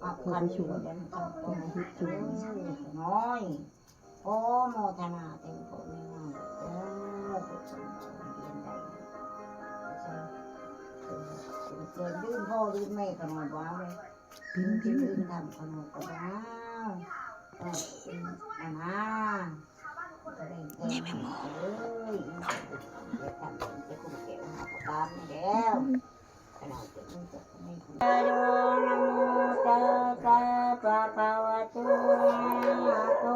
ອັບຄັນຢູ່ນຳກັນ ເອີ ນ້ອຍ ຂໍໂມທະນາແຕ່ພໍ່ແມ່ນ້ອຍເດີ ທຸກຄົນເອົາຮຽນໄດ້ ເຊີນ ເຊີນ ລືມພໍ່ລືມແມ່ຂະນ້ອຍບໍ່ເອົາເລີຍ ລືມ ລືມທຳຂະນ້ອຍກໍບໍ່ເອົາ ເອີ ເປັນອັນນາ ນີ້ແມ່ໝໍ ເອີຍ ເຮັດທຳເປັນເຈົ້າຄຸນແກ້ວມະຫາປະການນີ້ແລ້ວ ອາໂຕ ນະໂມ ຕັດສະ ພະຄະວະໂຕ ອະລະຫະໂຕ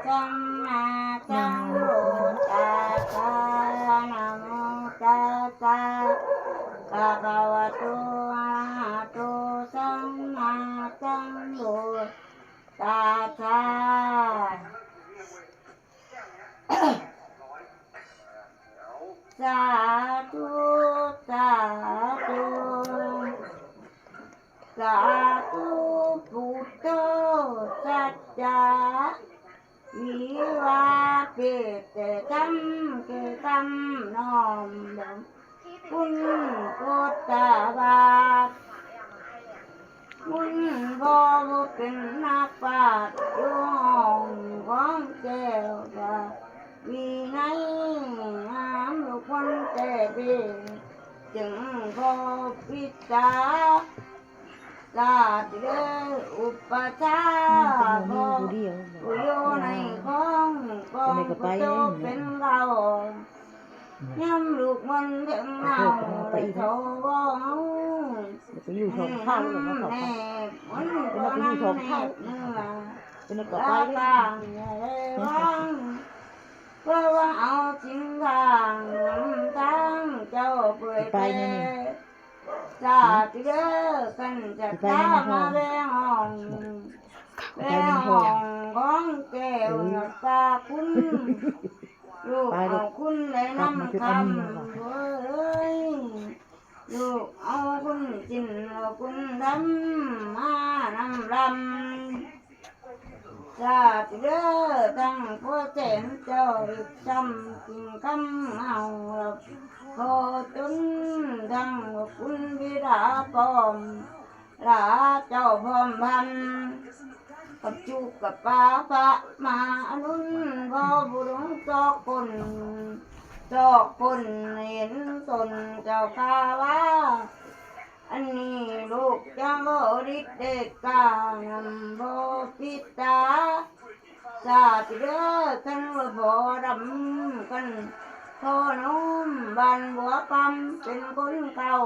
ສຳມາສຳພຸດທັດສະ ນະໂມ ຕັດສະ ພະຄະວະໂຕ ອະລະຫະໂຕ ສຳມາສຳພຸດທັດສະ ສາທຸ ສາທຸ ສາທຸ ພຸດໂທ ສັດຈາ ວິວາເປເຕທຳ ຄືຄຳນ້ອມດອມ ຄຸນພຸດທະບາດ ຄຸນພໍ່ຜູ້ເປັນນັກປາດ ຢູ່ຫ້ອງຂອງແກ້ວພະວິໄນ ງາມລູກຄົນແຕ່ເບ ຈຶ່ງຂໍປິດຕາ ສາທຸເດີ ອຸປະຊາ ພໍ່ຜູ້ຢູ່ໃນຂອງຂອງພຸດໂທເປັນເກົ່າ ຍາມລູກມັນເຖິງເຮົາ ແລະເຂົາບໍ່ເອົາ ແນບມັນກໍນຳແນບເມືອ ລາການແລວາງ ເພື່ອວ່າເອົາຈິງທາງນຳທາງເຈົ້າເຜີຍແຜ່ ສາທຸເດີ ຄັນສັດທາມາແວະຫ້ອງ ແວະຫ້ອງຂອງແກ້ວນະປາຄຸນ ລູກເອົາຄຸນໄດ້ນຳຄຳເອີຍ ລູກເອົາຄຸນສິນເອົາຄຸນທຳມານຳລຳ ສາທຸເດີ ທັງພໍ່ແສນເຈົ້າອີກຊ້ຳກິນຄຳເຮົາ ຂໍຈົນທັງພະຄຸນບິດາພ້ອມ ລາເຈົ້າພ້ອມພັນ ກັບຈຸກະປາພະມະຫາອະລຸນ ພໍ່ຜູ້ຫຼົງຊອກຄົ້ນ ຊອກຄົ້ນເຫັນຕົນເຈົ້າຂ້າວ່າ ອັນນີ້ລູກຈະບໍ່ລິດເດດກ້ານຳບໍ່ປິດຕາ ສາທຸເດີ ຄັນວ່າພໍ່ດຳ ຄັນພໍ່ໜຸ່ມບ້ານບົວຄຳເປັນຄົນເກົ່າ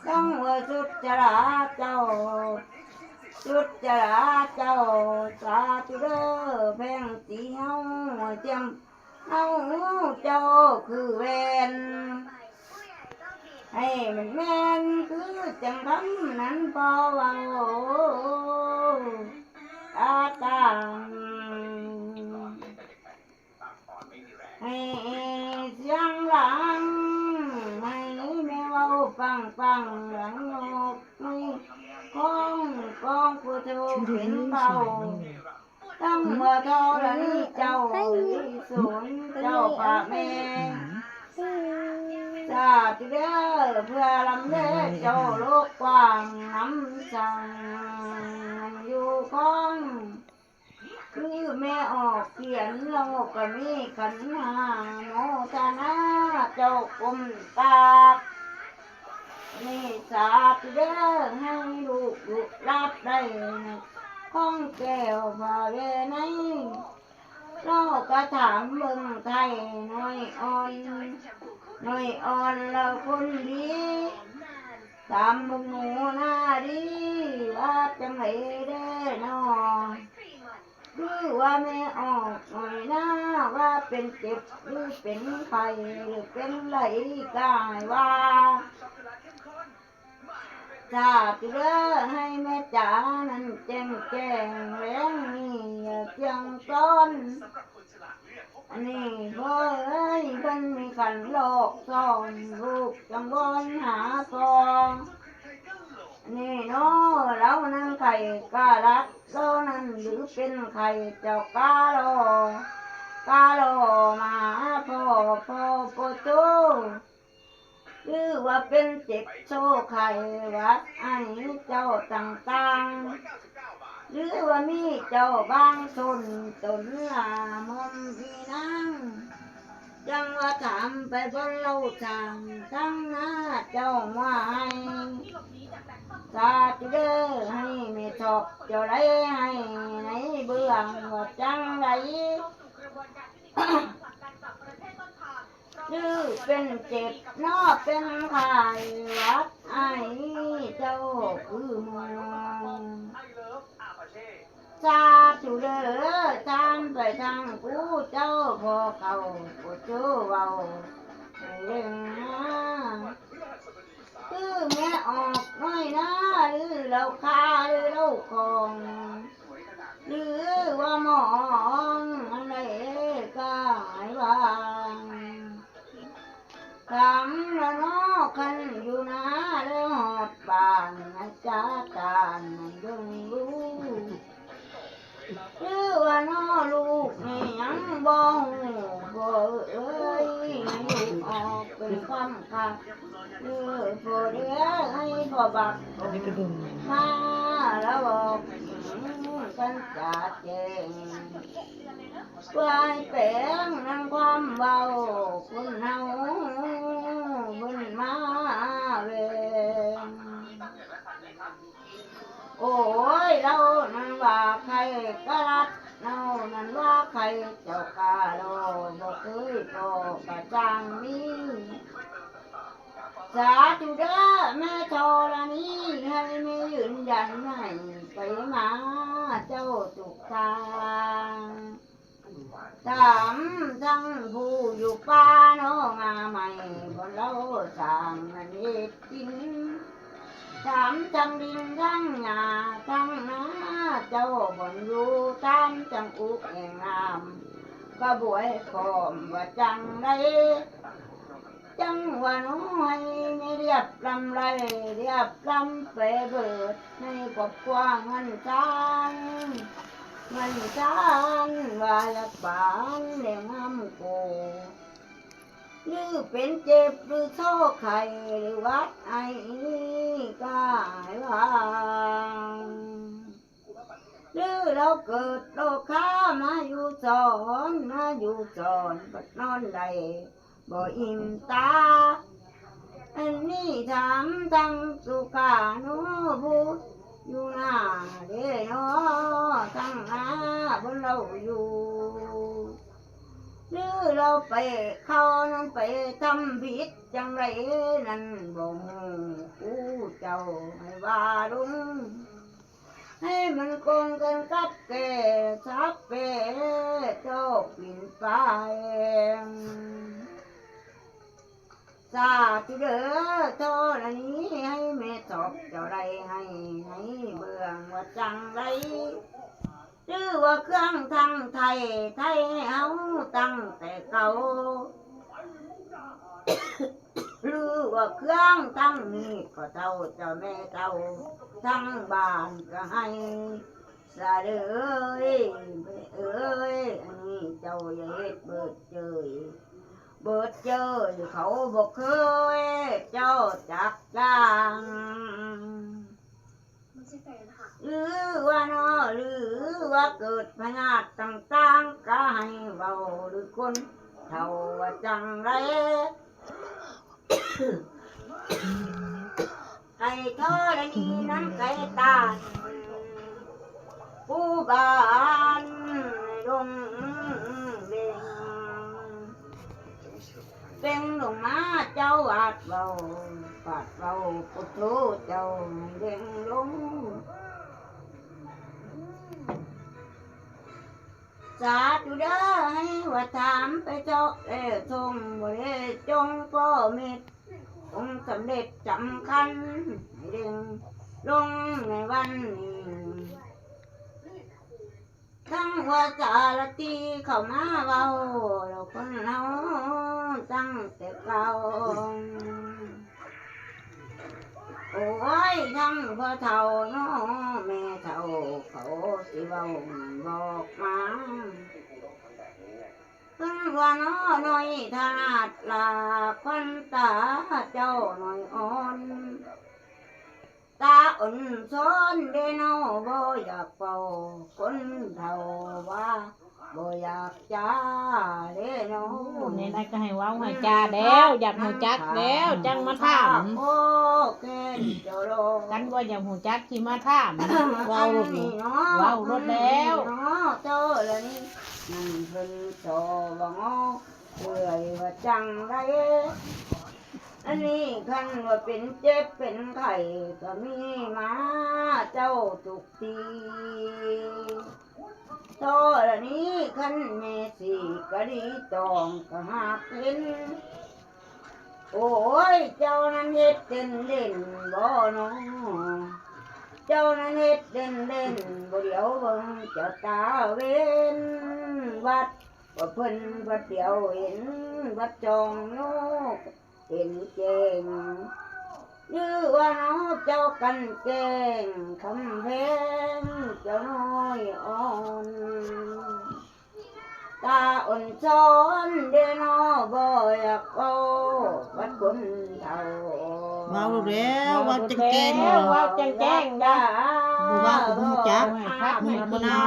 ຈັ່ງວ່າສຸດຈະລາເຈົ້າ ສຸດຈະລາເຈົ້າ ສາທຸເດີ ແພງສີເຮົາ ຈຽມເຮົາເຈົ້າຄືແວ່ນ ໃຫ້ມັນແມ່ນຄືຈັ່ງຄຳນັ້ນພໍ່ເວົ້າ ຕາຕາງ ໃຫ້ສຽງດັງ ໃຫ້ແມ່ເວົ້າປັງໆ ຫຼັງນອກໃນຂອງ ຂອງຜູ້ເຖົ້າເປັນເບົາ ຕັ້ງວ່າທໍລະນີເຈົ້າ ວິສູນເຈົ້າພະແມ່ ສາທຸເດີ ເພື່ອລຳເລີເຈົ້າໂລກກວ້າງນຳສັງ ຢູ່ຂອງ ຄືແມ່ອອກຂຽນ ລາວກໍມີຂັນຫ້າ ໂມທະນາເຈົ້າກົ້ມກາບ ນີ້ສາທຸເດີ ໃຫ້ລູກລຸລາບໄດ້ ຂອງແກ້ວພະເວໄນ ລາວກໍຖາມເບິ່ງໄຖ່ນ້ອຍອ່ອນ ນ້ອຍອ່ອນລາວຄົນດີ ຖາມເບິ່ງໜູນາດີ ວ່າຈັ່ງໃດແດ່ນໍ ຄືວ່າແມ່ອອກໜ້ອຍໜ້າ ວ່າເປັນເຈັບ ຫຼື ເປັນໄຂ້ ຫຼື ເປັນໄລກາຍວ່າ ສາທຸເດີ ໃຫ້ແມ່ຈານັ້ນແຈ້ງແຈ້ງແລງນີ້ຢ່າທ່ຽງຊ້ອນ ອັນນີ້ພໍ່ເອີຍ ເພິ່ນມີຂັນຫຼອກຊ້ອນ ລູກຈັ່ງວອນຫາພໍ່ ນີ້ເນາະ ລາວນັ້ນໄຂ້ກາລັດ ລາວນັ້ນຫຼືເປັນໄຂ້ເຈົ້າກາລໍ ກາລໍມາຫາພໍ່ ພໍ່ບໍ່ໂຕ ຫຼືວ່າເປັນເຈັບໂຊໄຂ້ຫວັດໄອເຈົ້າຕ່າງໆ ຫຼືວ່າມີເຈົ້າບາງຊົນຕົນລາມອມພີນາງ ຈັ່ງວ່າຖາມໄປບົນເລົ່າຊ່າງ ທັງໜ້າເຈົ້າມາໃຫ້ ສາທຸເດີ ໃຫ້ແມ່ຊອບເຈົ້າໄດ້ໃຫ້ໃນເບື້ອງວ່າຈັ່ງໃດ ຫຼືເປັນເຈັບເນາະ ເປັນໄຂ້ຫວັດໄອ ເຈົ້າຄືເມືອງ ສາທຸເດີ ຖາມໄປທາງຜູ້ເຈົ້າພໍ່ເຖົ້າ ຜູ້ເຈົ້າເວົ້າເລື່ອງມາ ຄືແມ່ອອກນ້ອຍນາ ຫຼືເລົ່າຄາ ຫຼືເລົ່າຂອງ ຫຼືວ່າໝອງອັນໃດກາຍວ່າງ ຖາມລະເນາະ ຄັນຢູ່ນາແລ້ວຮອດບ້ານ ອາຈານຕານເບິ່ງດູ ຄືວ່າເນາະ ລູກນີ້ຍັງບໍ່ຮູ້ ພໍ່ເອີຍ ໃຫ້ລູກອອກເປັນຄວາມຄັກ ເອີ ພໍ່ເດີ ໃຫ້ພໍ່ບັກ ອັນນີ້ກໍເບິ່ງ ມາລະບອກກັນຈະແຈ້ງ ເພື່ອໃຫ້ແປງນຳຄວາມເວົ້າຄົນເຮົາ ເພິ່ນມາແວງ ໂອ້ຍ ລາວນັ້ນວ່າໄຂ້ກະລັດ ລາວນັ້ນວ່າໄຂ້ເຈົ້າກາໂລ ບໍ່ເຄີຍພໍກະຈ້າງມີ ສາທຸເດີ ແມ່ທໍລະນີ ໃຫ້ແມ່ຢືນຢັນໃຫ້ໄປມາເຈົ້າທຸກທາງ ຖາມທັງຜູ້ຢູ່ປ່າໜອງາໃໝ່ ບ່ອນລາວສ້າງນັ້ນເຮັດກິນ ຖາມທັງດິນທັງຫຍ້າທັງນາ ເຈົ້າບ່ອນຢູ່ ຖາມທັງອຸແອ່ງນ້ຳ ກະບວຍພ້ອມວ່າຈັ່ງໃດ ຈັ່ງວ່ານ້ອຍໃນລຽບລຳໄລ ລຽບລຳໄປເບີດ ໃນຄອບຄົວເຮືອນຊານ ເຮືອນຊານວ່າລະປານແລະງາມໂກ ຫຼືເປັນເຈັບ ຫຼືໂຊໄຂ້ ຫຼືຫວັດໄອກາຍວ່າງ ຫຼືລາວເກີດໂລຄາມາຢູ່ສອນ ມາຢູ່ສອນ ບັດນອນໄດ້ບໍ່ອີ່ມຕາ ອັນນີ້ຖາມທັງສຸຂານຸບຸດ ຢູ່ໜ້າເດເນາະ ທັງໜ້າບ່ອນລາວຢູ່ ຫຼືລາວໄປເຂົ້ານັ້ນໄປທຳຜິດຈັ່ງໃດນັ້ນບໍ່ຮູ້ ຜູ້ເຈົ້າໃຫ້ວ່າລົງ ໃຫ້ມັນກົງກັນກັບແກ່ສັບເປ ເຈົ້າປິ່ນໄປ ສາທຸເດີ ທໍລະນີ ໃຫ້ແມ່ຊອບເຈົ້າໄດ້ໃຫ້ ໃຫ້ເບິ່ງວ່າຈັ່ງໃດ ຫຼືວ່າເຄື່ອງທັງໄທ ໄທໃຫ້ເຮົາຕັ້ງແຕ່ເກົ່າ ຫຼືວ່າເຄື່ອງທັງນີ້ ພໍ່ເຖົ້າເຈົ້າແມ່ເຖົ້າ ທັງບ້ານກະໃຫ້ສະເດີຍ ແມ່ເອີຍ ອັນນີ້ເຈົ້າຢ່າເຮັດເບີດເຈີຍ ເບີດເຈີຍ ເຂົາບໍ່ເຄີຍເຈົ້າຈັກຢ່າງ ຫຼືວ່າເນາະ ຫຼືວ່າເກີດພະຍາດຕ່າງໆ ກະໃຫ້ເວົ້າ ຫຼືຄົນເຖົ້າວ່າຈັ່ງໃດ ໃຫ້ທໍລະນີນັ້ນໄກຕານ ຜູ້ບ້ານລົງເວັງ ເປັງລົງມາເຈົ້າອາດເວົ້າ ປາດເວົ້າ ໂອ້ໂທ ເຈົ້າເວັງລົງ ສາທຸເດີ ໃຫ້ວ່າຖາມໄປເຈາະແລຊົງ ບໍ່ໄດ້ຈົ່ງພໍ່ເມັດ ອົງສຳເລັດສຳຄັນ ໃຫ້ເດັ່ງລົງໃນວັນນີ້ ທັງວ່າສາລະຕີເຂົ້າມາເວົ້າ ແລ້ວຄົນເຮົາຕັ້ງແຕ່ເກົ່າ ໂອ້ຍ ທັງພໍ່ເຖົ້າເນາະ ແມ່ເຖົ້າເຂົາຊິເວົ້າບອກມາ ເພິ່ນວ່ານ້ອຍນ້ອຍຖະໜາດລາກຂວັນຕາເຈົ້ານ້ອຍອ່ອນ ຕາອ່ອນຊອນເດ້ນ້ອບໍ່ຢາກເວົ້າ ຄົນເຖົ້າວ່າບໍ່ຢາກຈາເດ້ນ້ອ ໂອ້ ແນວໃດກໍໃຫ້ເວົ້າໃຫ້ຈາແລ້ວ ຢາກຮູ້ຈັກແລ້ວ ຈັ່ງມາຖາມ ໂອ້ ແກ່ນເຈົ້າລອ ຄັນບໍ່ຢາກຮູ້ຈັກຊິມາຖາມ ເວົ້າໂລດນີ້ ເວົ້າໂລດແລ້ວ ເຈົ້າລະນີ້ ນັ້ນເພິ່ນຊໍວ່າງໍ ເອື້ອຍວ່າຈັ່ງໃດ ອັນນີ້ຄັນວ່າເປັນເຈັບເປັນໄຂ້ກໍມີມາເຈົ້າທຸກທີ ທໍລະນີ ຄັນແມ່ສີກະດີຕອງກໍຫາກເຫັນ ໂອ້ຍ ເຈົ້ານັ້ນເຮັດເດັ່ນເດັ່ນບໍ່ນ້ອ ເຈົ້ານັ້ນເຮັດເດັ່ນເດັ່ນບໍ່ດຽວເບິ່ງເຈົ້າຕາເວັນ ວັດ ວ່າເພິ່ນບັດດຽວເຫັນ ບັດຈອງໂຍກເຫັນແຈ້ງ ຫຼືວ່າເນາະເຈົ້າກັນແກ້ງ ຄຳແພງເຈົ້ານ້ອຍອ່ອນ ຕາອ່ອນຊອນເດເນາະ ບໍ່ຢາກເວົ້າກັບຄົນເຖົ້າ ເວົ້າແລ້ວ ເວົ້າແຈ້ງໆ ເວົ້າແຈ້ງໆ ເວົ້າ ບໍ່ເວົ້າກໍບໍ່ຮູ້ຈັກ ບໍ່ຮູ້ຈັກ ບໍ່ນາ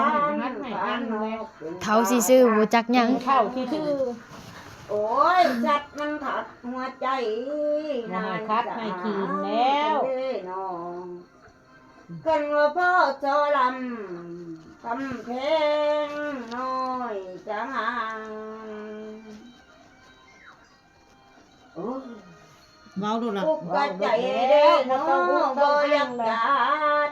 ເຖົ້າຊື່ໆ ບໍ່ຈັກຫຍັງ ເຖົ້າຊື່ໆ ໂອ້ຍ ສັດມັນຂັດຫົວໃຈ ບໍ່ໃຫ້ຂັດໃຫ້ຂີນແລ້ວ ນ້ອງ ຄັນວ່າພໍ່ຊໍລຳ ຄຳແພງນ້ອຍສະຫາງ ໂອ້ຍ ເວົ້າໂລດລະ ອຸກກະໃຈເດ້ເນາະ ບໍ່ຢາກຈາ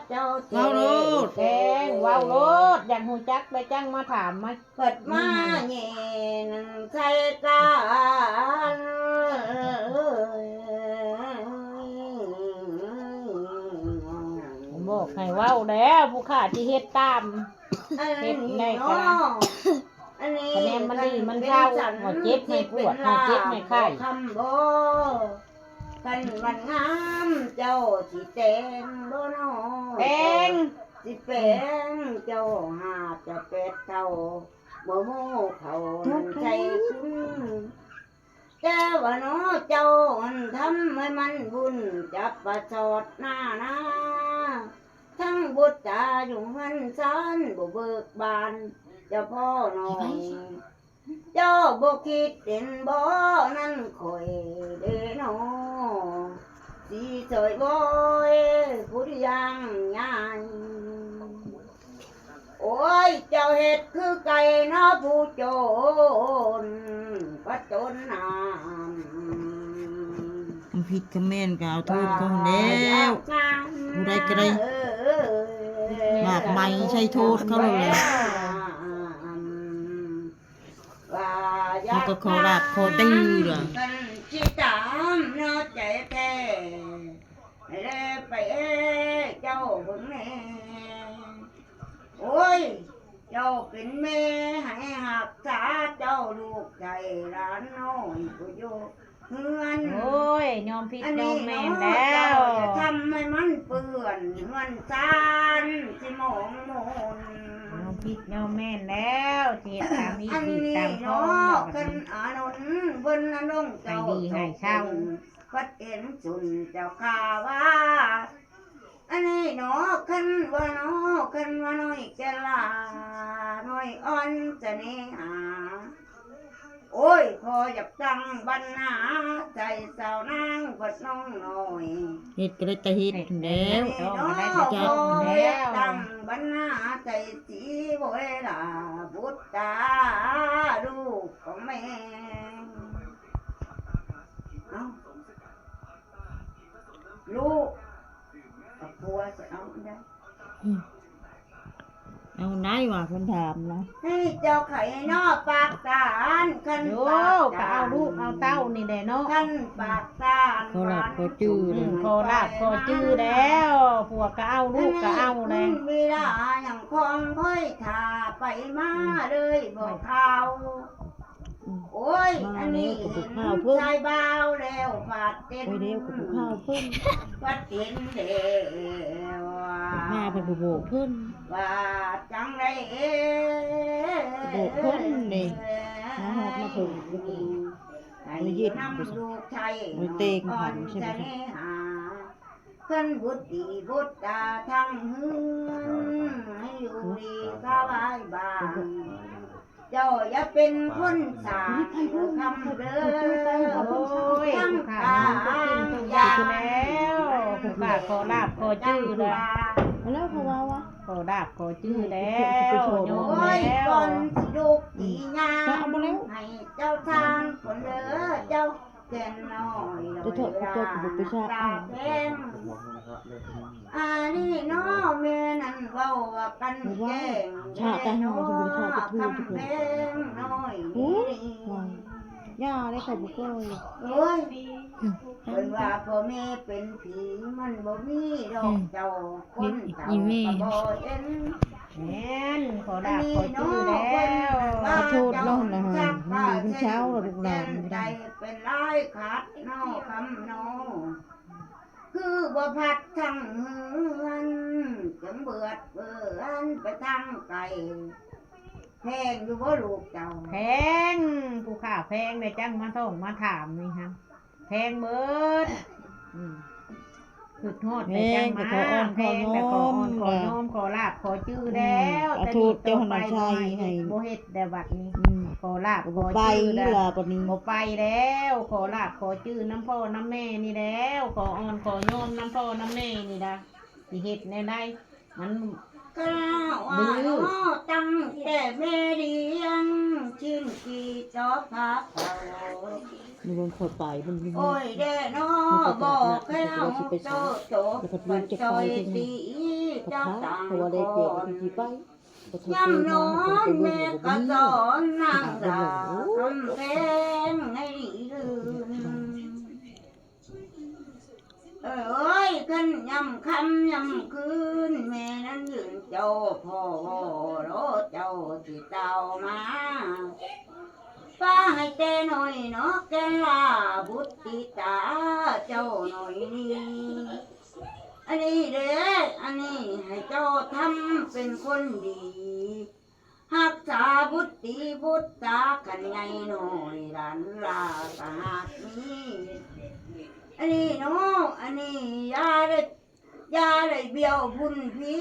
ເຈົ້າ ເວົ້າໂລດ ແຈ້ງ ເວົ້າໂລດ ຢາກຮູ້ຈັກໄດ້ຈັ່ງມາຖາມມາ ເປີດມາແຍ່ນໃສ່ກັນ ບອກໃຫ້ເວົ້າແລ້ວ ຜູ້ຂ້າຊິເຮັດຕາມ ເຮັດໄດ້ກໍໄດ້ ອັນນີ້ ຄະແນນມັນດີມັນເຊົາ ເປັນສັນ ບໍ່ເຈັບໃຫ້ປວດ ບໍ່ເຈັບໃຫ້ໄຂ້ ຄຳບໍ່ ຄັນມັນງາມເຈົ້າຊິແຕ່ງບໍ່ນ້ອ ແຕ່ງ ຊິແປງເຈົ້າ ຫາກຈະແປດເທົ່າ ບໍ່ໂມ້ເຂົ້ານັ້ນໃສ່ຄຸນ ແຕ່ວ່າເນາະເຈົ້າ ອັນທຳໃຫ້ມັນບຸນ ຈັບປະສອດໜ້ານາ ທັງບຸດຕາຢູ່ເຮືອນຊານ ບໍ່ເບີກບານ ເຈົ້າພໍ່ນ້ອຍ ເຈົ້າບໍ່ຄິດເຫັນບໍ່ນັ້ນຂ້ອຍເດ້ນ້ອ ຊິຊ່ອຍວອຍຜູ້ທີ່ຍ່າງຍາຍ ໂອ້ຍ ເຈົ້າເຮັດຄືໄກ່ເນາະຜູ້ໂຈນ ປະຈົນນ້ຳ ຄຳຜິດຄຳແມ່ນກໍເອົາໂທດເຂົາຫັ້ນແລ້ວ ຜູ້ໃດກໍໄດ້ ບາບໃໝ່ໃສ່ໂທດເຂົາໂລດແຫຼະ ວ່າຢາກ ເຮົາກໍຂໍລາບຂໍຕື້ລະ ຄັນຊິຕາມເນາະໃຈແທ້ ໃຫ້ແລໄປເອີ ເຈົ້າເບິ່ງແນ່ ໂອ້ຍ ເຈົ້າເປັນແມ່ໃຫ້ຮັກສາເຈົ້າ ລູກໃຈຫຼານນ້ອຍກໍຢູ່ເຮືອນ ໂອ້ຍ ຍອມຜິດຍອມແມ່ນແລ້ວ ເຈົ້າຢ່າທຳໃຫ້ມັນເປື້ອນເຮືອນຊານຊິໝອງໝົນ ຍອມຜິດຍອມແມ່ນແລ້ວ ຊິເຮັດຕາມມີດຕາມຂອງ ອັນນີ້ເນາະ ຄັນອານົນເພິ່ນນະນ້ອງເຈົ້າ ໃຫ້ດີໃຫ້ເຊົາ ພັດເຫັນສຸນເຈົ້າຂ້າວ່າ ອັນນີ້ເນາະ ຄັນວ່າເນາະ ຄັນວ່ານ້ອຍແກ່ນລາ ນ້ອຍອ່ອນສະເໜຫາ ໂອ້ຍ ພໍ່ຢາກຕັ້ງບັນຫາ ໃສ່ສາວນາງເພິ່ນນ້ອງນ້ອຍ ເຮັດກໍໄດ້ແຕ່ເຮັດຫັ້ນແຫຼະ ອັນນີ້ເນາະ ພໍ່ຢາກຕັ້ງບັນຫາ ໃສ່ສີໂວຍລາ ບຸດຕາ ລູກຂອງແມ່ ເອົ້າ ລູກກັບຜົວຊິເອົາອັນໃດ? ອືມ ເອົາໃດວະ ເພິ່ນຖາມນະ ໃຫ້ເຈົ້າໄຂນອກປາກສານ ຄັນ ໂອ້ ປາກສານ ກໍເອົາລູກເອົາເຕົ້ານີ້ແຫຼະເນາະ ຄັນປາກສານ ຂໍລາບຂໍຈື່ ອືມ ຂໍລາບຂໍຈື່ແລ້ວ ຜົວກໍເອົາ ລູກກໍເອົາແຫຼະ ເວລາຍັງຄອງຄ່ອຍຖ້າໄປມາ ອືມ ເລີຍບໍ່ຂ່າວ ອືມ ໂອ້ຍ ມາ ອັນນີ້ ແລ້ວກໍບໍ່ຂ່າວເພິ່ນ ຊາຍບ່າວແລ້ວບາດເຈັບ ໂອ້ຍ ແລ້ວກໍບໍ່ຂ່າວເພິ່ນ ບາດເຈັບແລ້ວ ມາເພິ່ນບໍ່ບອກເພິ່ນ ວ່າຈັ່ງໃດເອ ບອກເພິ່ນນີ້ ມາຮອດມາເຖິງ ໃຫ້ນຳລູກໄຊ ເຕັງຫັນໃຊ່ບໍ່ ເພິ່ນບຸດດີບຸດຕາທັງເຮືອນ ໃຫ້ຢູ່ດີສະບາຍບາງ ເຈົ້າຢ່າເປັນຄົນສ້າງຄຳເດີ ໂອ້ຍ ຜູ້ຂ້ານ້ອງກໍຂຶ້ນຕົກຍາກແລ້ວ ຜູ້ຂ້າຂໍລາບຂໍຈື່ແລ້ວ ແລ້ວເຂົາວ່າວ່າ ຂໍລາບຂໍຈື່ແລ້ວ ໂຍມແລ້ວ ກ່ອນຊິລຸກຊິຍ່າງ ໃຫ້ເຈົ້າທາງຄົນເດີ ເຈົ້າ ແກ່ນນ້ອຍ ໄປເຖາະ ເຈົ້າກໍບໍ່ໄປຊະ ຕາແພງ ອັນນີ້ເນາະ ແມ່ນັ້ນເວົ້າວ່າກັນແກ້ງ ຊະຕາຍເຮົາ ຊິບໍ່ໄດ້ຊະຈັກເທື່ອ ຄຳແພງນ້ອຍ ໂອ້ຍ ຢ່າເດ້ ຂ້ອຍບໍ່ຄ່ອຍ ໂອ້ຍ ເພິ່ນວ່າພໍ່ແມ່ເປັນຜີ ມັນບໍ່ມີດອກ ເຈົ້າ ຄົນເຖົ້າກໍບໍ່ເຫັນ ແມ່ນ ຂໍລາບຂໍຈື່ແລ້ວ ຂໍໂທດເນາະ ນະ ຢູ່ເປັນເຊົ້າແລ້ວ ລູກຫຼານບໍ່ໄດ້ ເປັນຫຼາຍຂັດເນາະ ຄຳເນາະ ຄືບໍ່ພັດທັງເຮືອນ ຈົນເບືອດເບືອນໄປທາງໄກ ແພງຢູ່ບໍ່ລູກເຈົ້າ ແພງ ຜູ້ຂ້າແພງ ແລ້ວຈັ່ງມາທ້ອງມາຖາມນີ້ຮະ ແພງເບີດ ອືມ ຄິດຮອດແລ້ວຈັ່ງມາ ແພງ ແລ້ວຂໍອ້ອນຂໍຍອມ ຂໍລາບຂໍຈື່ແລ້ວ ອືມ ແຕ່ນີ້ຕໍ່ໄປບໍ່ເຮັດ ບໍ່ເຮັດແລ້ວບັດນີ້ ອືມ ຂໍລາບຂໍຈື່ແລ້ວ ບໍ່ໄປແລ້ວ ຂໍລາບຂໍຈື່ນຳພໍ່ນຳແມ່ນີ້ແລ້ວ ຂໍອ້ອນຂໍຍອມນຳພໍ່ນຳແມ່ນີ້ລະ ຊິເຮັດແນວໃດ ມັນກໍວ່າເນາະ ຕັ້ງແຕ່ແມ່ລ້ຽງ ຊິນກີຕໍ່ພາເຂົາ ນີ້ມັນຄ່ອຍໄປ ມັນ ໂອ້ຍແດ່ເນາະ ບອກແລ້ວໂຕໂຕ ບັດຊ່ອຍຕີເຈົ້າຕ່າງກ່ອນ ຍາມນອນແມ່ກໍສອນນາງລາຄຳແພງໃຫ້ດີອື່ນ ເອີຍ ຄັນຍາມຄ່ຳຍາມຄືນ ແມ່ນັ້ນຢືນເຈົ້າພໍ່ ລໍເຈົ້າຊິຕ່າວມາ ປາໃຫ້ແຕ່ນ້ອຍເນາະ ແກ່ນລາບຸດຕິຕາເຈົ້ານ້ອຍນີ້ ອັນນີ້ເດ້ ອັນນີ້ໃຫ້ເຈົ້າທຳເປັນຄົນດີ ຮັກສາບຸດຕິບຸດຕາ ຄັນໃຫຍ່ນ້ອຍຫຼານລາກະຫາກມີ ອັນນີ້ເນາະ ອັນນີ້ຢ່າໄດ້ ຢ່າໄດ້ບ້ຽວບຸນພີ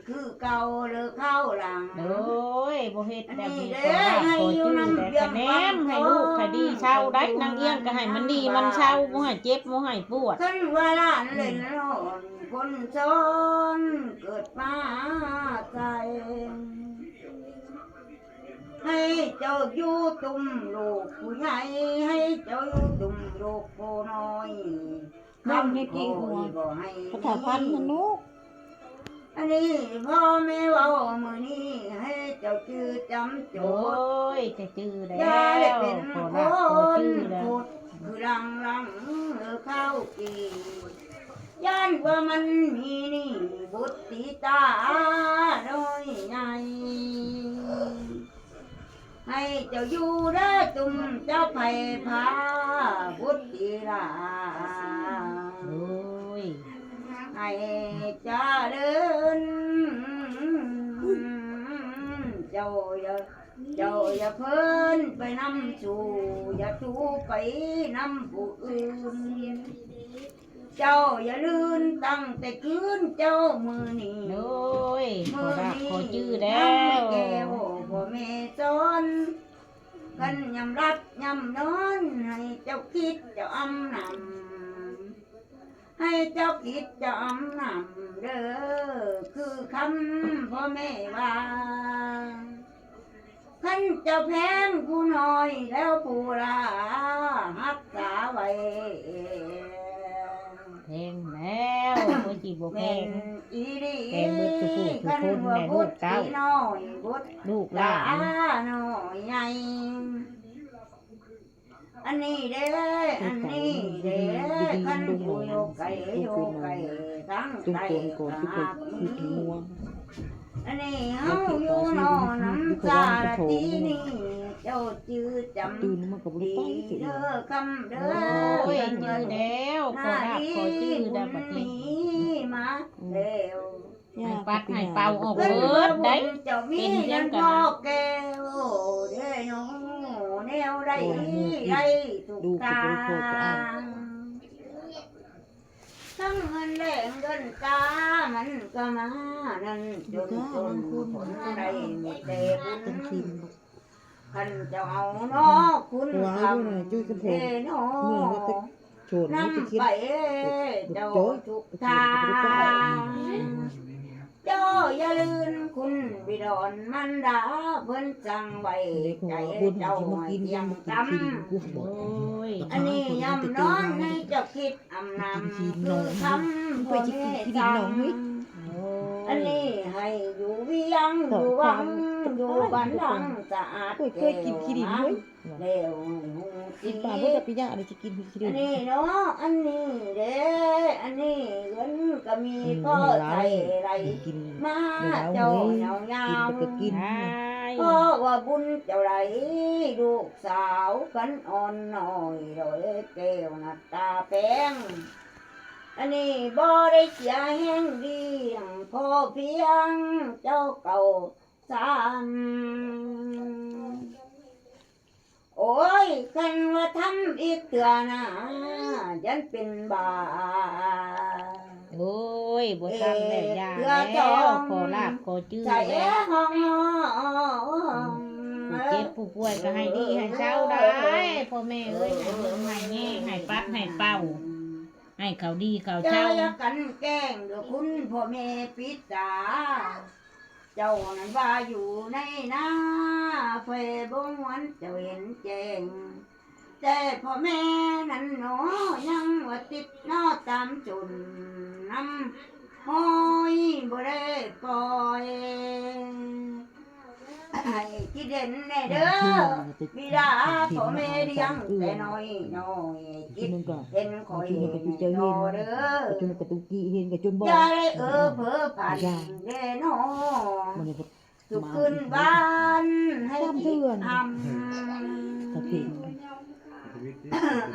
ຄືເກົ່າເລີຄາວຫຼັງ ໂອ້ຍ ບໍ່ເຮັດແບບນີ້ ອັນນີ້ເດ້ ຂໍລາບຂໍຈື່ແລ້ວ ກະແນມໃຫ້ລູກຄະດີເຊົາໄດ໋ ນາງອຽງກະໃຫ້ມັນດີມັນເຊົາ ບໍ່ໃຫ້ເຈັບບໍ່ໃຫ້ປວດ ຄັນວ່າຫຼານເຫຼັ້ນຫຼອນ ຄົນຊ້ອນເກີດມາໃສ່ ໃຫ້ເຈົ້າຢູ່ຕຸ້ມລູກຜູ້ໃຫຍ່ ໃຫ້ເຈົ້າຢູ່ຕຸ້ມລູກຜູ້ນ້ອຍ ນຳໃຫ້ກິນຫົວ ຄຳຂໍບໍ່ໃຫ້ ພະທາດພັນນະລູກ ອັນນີ້ພໍ່ແມ່ເວົ້າມື້ນີ້ ໃຫ້ເຈົ້າຈື່ຈຳໂຈດ ໂອ້ຍ ຈະຈື່ແລ້ວ ຢ່າໄດ້ເປັນຄົນໂຄດ ຄືຫຼັງຫຼັງເອີຄາວກີ ຢ້ານວ່າມັນມີໜີ້ບຸດຕິຕານ້ອຍໃຫຍ່ ໃຫ້ເຈົ້າຢູ່ເດີຕຸ້ມເຈົ້າໄພພາບຸດຕິລາ ໂອ້ຍ ໃຫ້ຈະເລີນ ເຈົ້າຢ່າ ເຈົ້າຢ່າເພີນໄປນຳຊູ ຢ່າຊູໄປນຳຜູ້ອື່ນ ເຈົ້າຢ່າລື່ນຕັ້ງແຕ່ຄືນເຈົ້າມື້ນີ້ ໂດຍ ມື້ນີ້ຂໍລາບຂໍຈື່ແລ້ວ ນຳແກ້ວພໍ່ແມ່ສອນ ຄັນຍາມຫຼັບຍາມນອນ ໃຫ້ເຈົ້າຄິດເຈົ້າອຳນຳ ໃຫ້ເຈົ້າຄິດຈຳນຳເດີ ຄືຄຳພໍ່ແມ່ວ່າ ຄັນເຈົ້າແພງຜູ້ນ້ອຍແລ້ວຜູ້ຫຼາຮັກສາໄວ້ ແພງແລ້ວ ບໍ່ຊິບໍ່ແພງ ແມ່ນອີ່ຫຼີ ແພງເບິດທຸກຜູ້ທຸກຄົນແຫຼະ ລູກເຕົ້າ ລູກຫຼານ ຫຼານ້ອຍໃຫຍ່ ອັນນີ້ເດ້ ອັນນີ້ເດ້ ຄັນຜູ້ຢູ່ໄກ ຢູ່ໄກ ທາງໃຕ້ກໍຫາກມີ ອັນນີ້ເຮົາຢູ່ນອນນຳສາລະຕີນີ້ ເຈົ້າຈື່ຈຳ ຕື່ນມາກໍບໍ່ໄດ້ໄປເທື່ອ ດີເດີຄຳເດີ ໂອ້ຍ ຈື່ແລ້ວ ຂໍລາບຂໍຈື່ແລ້ວບັດນີ້ ມາແລ້ວ ໃຫ້ປັດໃຫ້ເປົ່າອອກເບິດໄດ໋ ເຈົ້າມີເງິນພໍແກ້ວເດ້ເນາະ ແນວໃດໄດ້ທຸກທາງ ທັງເງິນແລງເງິນກາມັນກໍມານັ້ນ ຈົນຄົນໄດ້ມີແຕ່ບຸນ ຄັນເຈົ້າເອົາເນາະຄຸນຄຳເດເນາະ ນຳໄປເຈົ້າທຸກທາງ ເຈົ້າຢ່າລືມຄຸນບິດອນມານດາ ເພິ່ນສັ່ງໄວ້ໃຈເຈົ້າໃຫ້ທ່ຽງທຳ ໂອ້ຍ ອັນນີ້ຍາມນອນໃຫ້ເຈົ້າຄິດ ອຳນຳຄືຄຳພໍ່ແມ່ສັ່ງ ອັນນີ້ໃຫ້ຢູ່ວຽງຢູ່ວັງ ຢູ່ບ້ານຫຼັງສະອາດແກ້ວງາມ ແລ້ວໃຫ້ຮູ້ ກິນປາບໍ່ໄດ້ ປີຍາ ອັນນີ້ຊິກິນຂີ້ດິນ ອັນນີ້ເນາະ ອັນນີ້ເດ້ ອັນນີ້ເງິນກໍມີພໍໃຊ້ໄດ້ມາເຈົ້າຍາວໆ ເພາະວ່າບຸນເຈົ້າໄດ້ລູກສາວກັນອ່ອນນ້ອຍ ດອຍແກ້ວໜ້າຕາແປງ ອັນນີ້ບໍ່ໄດ້ເສຍແຮງລ້ຽງ ພໍພຽງເຈົ້າເຂົ້າສານ ໂອ້ຍ ຄັນວ່າທຳອີກເທື່ອໜ້າ ຢ້ານເປັນບ້າ ໂອ້ຍ ບໍ່ທຳແລ້ວ ຢ່າແລ້ວ ຂໍລາບຂໍຈື່ແລ້ວ ຜູ້ເຈັບຜູ້ປ່ວຍກໍໃຫ້ດີໃຫ້ເຊົາໄດ້ ພໍ່ແມ່ເອີຍ ໃຫ້ເບິ່ງໃຫ້ແຍງ ໃຫ້ປັດໃຫ້ເປົ່າ ໃຫ້ເຂົາດີເຂົາເຊົາ ຢ່າກັນແກ້ງເດີຄຸນພໍ່ແມ່ປິດຕາ ເຈົ້ານັ້ນວ່າຢູ່ໃນນາ ໄຟບໍ່ຫວນເຈົ້າເຫັນແຈ້ງ ແຕ່ພໍ່ແມ່ນັ້ນເນາະ ຍັງວ່າຕິດເນາະຕາມຈົນນຳ ໂອ້ຍ ບໍ່ໄດ້ປ່ອຍ ໃຫ້ຄິດເຫັນແດ່ເດີ ບິດາພໍ່ແມ່ລ້ຽງແຕ່ນ້ອຍໆ ຄິດເຫັນຂ້ອຍແດ່ເດີ ຢ່າໄດ້ເອີເພີຝັນແດ່ເນາະ ທຸກຄືນວັນໃຫ້ຄິດທຳ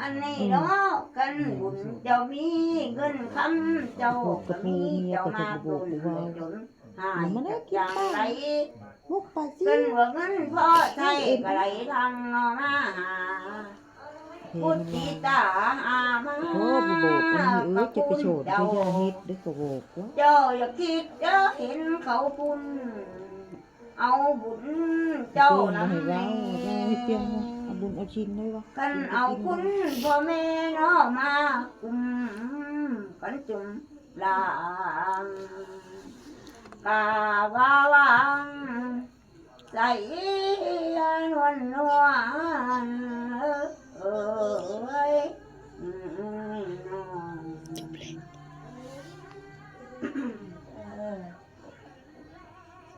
ອັນນີ້ເນາະ ຄັນບຸນເຈົ້າມີເງິນຄຳ ເຈົ້າກໍມີ ເຈົ້າມາປຸ້ນຈົນຫາຍຈັກຢ່າງໃດ ຄັນວ່າເງິນພໍໃຊ້ກໍໄຫຼຫຼັ່ງເອົາມາຫາ ພຸດຕິຕາຫາມາ ໂອ້ ບໍ່ບອກ ອັນນີ້ເອີຍ ຈະໄປໂສດ ເຈົ້າຢ່າເຮັດເດີ້ ກໍບອກ ເຈົ້າຢ່າຄິດເດີ້ ເຫັນເຂົາພຸ້ນ ເອົາບຸນເຈົ້ານຳ ເອົາບຸນເອົາສິນໄດ້ວະ ຄັນເອົາຄຸນພໍ່ແມ່ເນາະ ມາກຸມກັນຈຸມລາງ ກາວ່າວາງໃສນວນນວນ ເອີຍ ຈົບແລ້ວ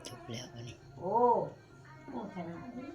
ຈົບແລ້ວບັດນີ້ ໂອ້ ໂອ້ ຂະໜາດນີ້